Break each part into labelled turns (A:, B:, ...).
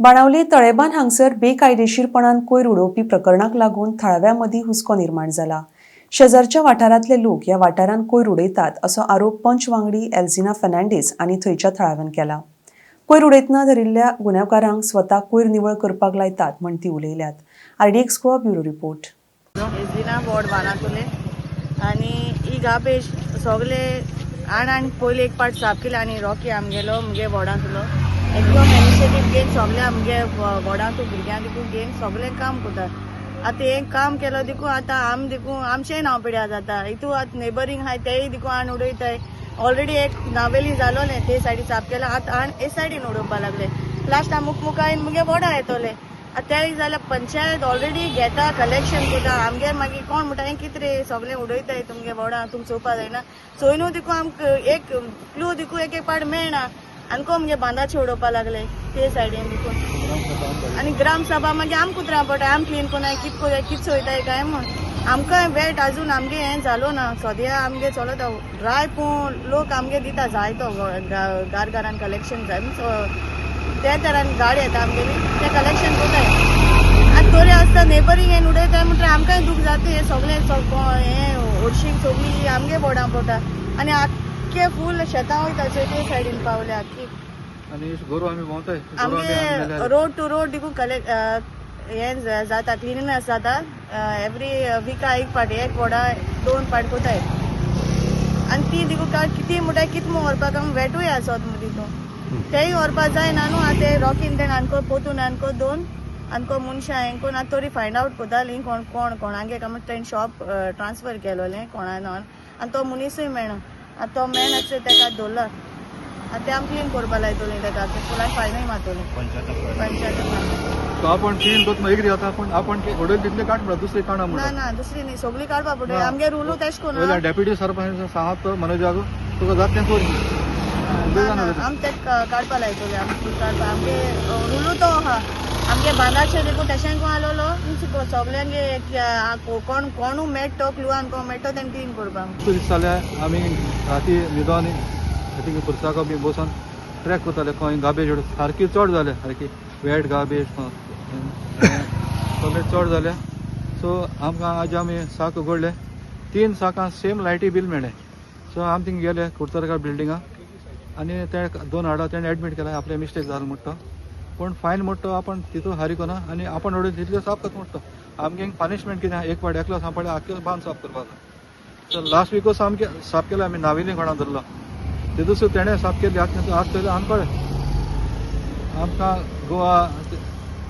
A: बाणावले तळेबान हांगसर बेकायदेशीरपणान कोयर उडोवपी प्रकरणाक लागून थळाव्या मदीं हुस्को निर्माण जाला. शेजारच्या वाठारांतले लोक ह्या वाठारांत कोयर उडयतात असो आरोप पंच वांगडी एल्झिना फर्नांडीस आनी थंयच्या थळाव्यान केला. कोयर उडयतना धरिल्ल्या गुन्यांवकारांक स्वता कोयर निवळ करपाक लायतात म्हण ती उलयल्यात. RDX Goa bureau report.
B: Ezina ward वानातुले आनी ही गार्बेज सगळे आण आनी पयलीं एक पार्ट साफ केले आनी रॉकी आमगेलो मुगे वॉर्डांतलो एकदम इनिशिएटीव घेवन सगळे आमगे वॉर्डांत भुरग्यांक देखून घेवन सगळें काम करता. आतां हें काम केलो देखून आतां आम देखून आमचेंय नांव पिड्यार जाता. हितू आतां नेबरींग आहाय तेय देखून आण उडयताय. ऑलरेडी एक नावेली जालोलें ते सायडी साफ केलां, आतां आण हे सायडीन उडोवपा लागले. लास्ट मुख मुखार मुगे वॉर्डां येतोले. आतां तेय जाल्यार पंचायत ऑलरेडी घेता कलेक्शन करता. आमगेर मागीर कोण म्हणटा हें कितें रे सगळें उडयताय तुमगे वॉर्डां, तुमकां चोवपा जायना. चोयनू देखून आमकां एक क्लू देखून एक एक पाट मेळना. आनी कोण मुगे बांदाचे उडोवपा लागले ते सायडीन देखून. आनी ग्रामसभा मागीर आमकां उतरां पडटा, आम क्लीन कोनाय कित कोय कित चोयताय काय म्हूण. आमकां वेट अजून आमगे हें जालो ना. सद्या आमगे चलता ड्राय पूण लोक आमगे दिता जायतो गार घरान कलेक्शन जाय ते तरान गाडी येता आमगेली ते कलेक्शन करताय. आनी तोरी आसता नेबरींग हें उडयताय म्हणटकीर आमकांय दूख जाता. हें सगळें हें ओडशीक सगळी आमगे बोर्डां पडटा आनी आख्खे फूल शेतां वयता चोय ते सायडीन पावले आख्खी.
C: आनी गोरवां आमी भोंवताय.
B: आमगे रोड टू रोड देखून कलेक्ट हें जाता, क्लिनिंगनेस जाता. एवरी विका एक पाट एक वडा दोन पाट कोताय. आनी ती देखून काय कितें म्हणटा कितें म्हूण व्हरपाक आमी वेटूय आसत मदीं तितून तेय व्हरपा जायना न्हू. आतां ते रॉकीन तेणें आनको पोतून आनको दोन आनको मनशां हें कोण आतां तरी फायंड आवट कोतालीं कोण कोण कोणागे काय तेणें शॉप ट्रान्सफर केलोलें कोणा नांवान आनी तो मनीसूय मेळना. आतां तो मेळना तेका दवरला. आतां ते आमी क्लीन करपा लायतोलीं तेका, फुलान फायनूय मारतोलीं पंचायत.
C: तो आपण क्लीन करता एग्री जाता, पण आपण उडयले तितले काड म्हणटा, दुसरी काडना
B: ना
C: म्हणटा.
B: ना दुसरी न्ही, सगळी काडपा पडटा. आमगे रुलू तेश कोन
C: वयल्यान डेप्युटी सरपंच सांगात तो मनोजाक तुका जाता तें कर.
B: आम ते काडपा लायतोले. आम काडपा आमगे रुलू तो आहा. आमगे बांदाचे देखून तशें कोण आलोलो सगल्यांगे कोण कोणू मेळटो क्लू आनी कोण मेळटो तेणें क्लीन करपाक.
C: दीस जाले आमी राती न्हिदोन थिंगा पुरसाको बी बसून ट्रॅक करताले खंय गार्बेज सारकी चड जाले, सारकी वेट गार्बेज सगळें चड जालें. सो आमकां आज आमी साक उगडले, 3 साकां सेम लायटी बील मेळ्ळें. सो आमी थिंगा गेले कुडतरकार बिल्डिंगा आनी ते 2 हाडा तेणें एडमीट केलें आपलें मिस्टेक जालें म्हणटा, पूण फायन म्हणटा आपण तितून हारी कोना आनी आपण उडयले तितल्यो साफ करता म्हणटा. आमगे पनिशमेंट कितें एक फावट एकलो सांपडले आख्खे बांद साफ करपाक. सो लास्ट विकूच सामकें साफ केलें आमी, नावेली कोणा धरलो तितून तेणें साफ केली. आतां आज पयलीं आमकां कळ्ळें आमकां गोवा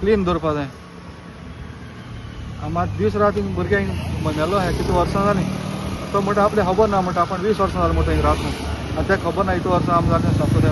C: क्लीन दवरपा जाय. मात दीस रात भुरग्यांक मेलो हें कितली वर्सां जालीं. तो म्हणटा आपलें खबर ना म्हणटा, आपण 20 वर्सां जालीं म्हणटा हिंगा रावता आनी तेका खबर ना इतू वर्सां आमी जालें साफ करता.